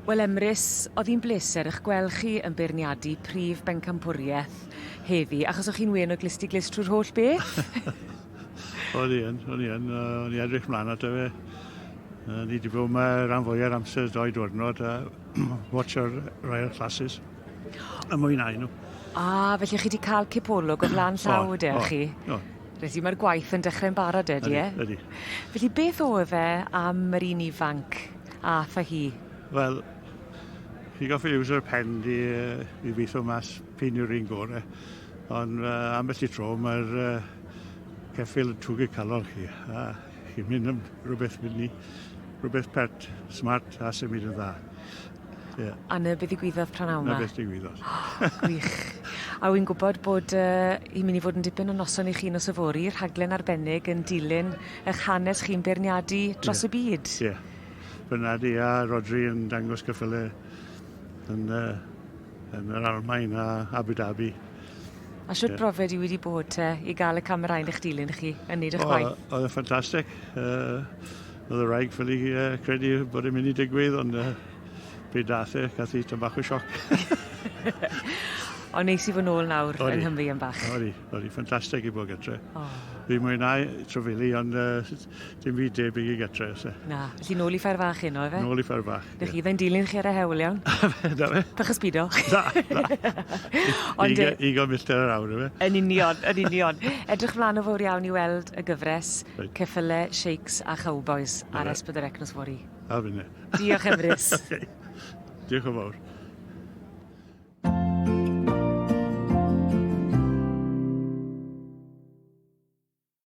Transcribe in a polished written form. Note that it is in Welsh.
Wel Emrys, o'dd 'i'n bleser 'ych gwel' chi yn beirniadu prif bencampwrieth heddi achos o'ch chi'n wên o glust i glust trw'r holl beth. O'n i yn, o'n i yn, yy o'n i edrych mlan ato fe. Yy ni 'di bod 'ma ran fwya'r amser doi dwyrnod a watcho'r rai o'r classes. A mwyn'au nw. A felly chi 'di ca'l cipolwg o flan llaw de chi? Do. Felly ma'r gwaith yn dechre'n barod e ydi e? Ydi. Felly beth o'dd e am yr un ifanc ath â hi? Wel, chi goffi iwso'r pen di yy i weitho mas p'un yw'r un gore. Ond yy ambell i tro ma'r yy ceffyl yn tŵgu calon chi a chi'n mynd am rwbeth myn' i rwbeth pert, smart a symud yn dda. Ie. A 'na be' ddigwyddodd prynawn 'ma? 'Na beth digwyddodd. Gwych. A wi'n gwbod bod yy 'i'n myn' i fod yn dipyn o noson i chi nos yfory, rhaglen arbennig yn dilyn 'ych hanes chi'n beirniadu dros y byd. Ie. Bernardi a Rhodri yn dangos ceffyle yn yy yn yr Almaen a Abu Dhabi. A shwt brofiad yw 'i 'di bod te i ga'l y camerâu'n 'ych dilyn chi yn neud 'ych gwaith? O o'dd e'n ffantastic. Yy o'dd y wraig ffili yy credu bod e'n myn' i digwydd ond yy pryd dath e gath 'i tym bach o sioc. On' neis i fo' nôl nawr yng Nghymru am bach. Odi, odi, ffantastic i bod gytre. O. Fi'n mwyn'au trafeilu ond yy dim byd debyg i gytre o's e? Na, felly nôl i Ffair Fach heno yfe? Nôl i Ffair Fach. 'Dych chi fyddai'n dilyn chi ar y hewl iawn? 'Na fe. Bach o sbido. Na, na. Ond yy... Ugon milltir yr awr yfe? Yn union, yn union. Edrych mlan yn fowr iawn i weld y gyfres Reit. Ceffyle, Sheics a Chowbois ar Es Pedwar Ec nos fory. A finne. Diolch Emrys. Oce. Diolch yn fowr.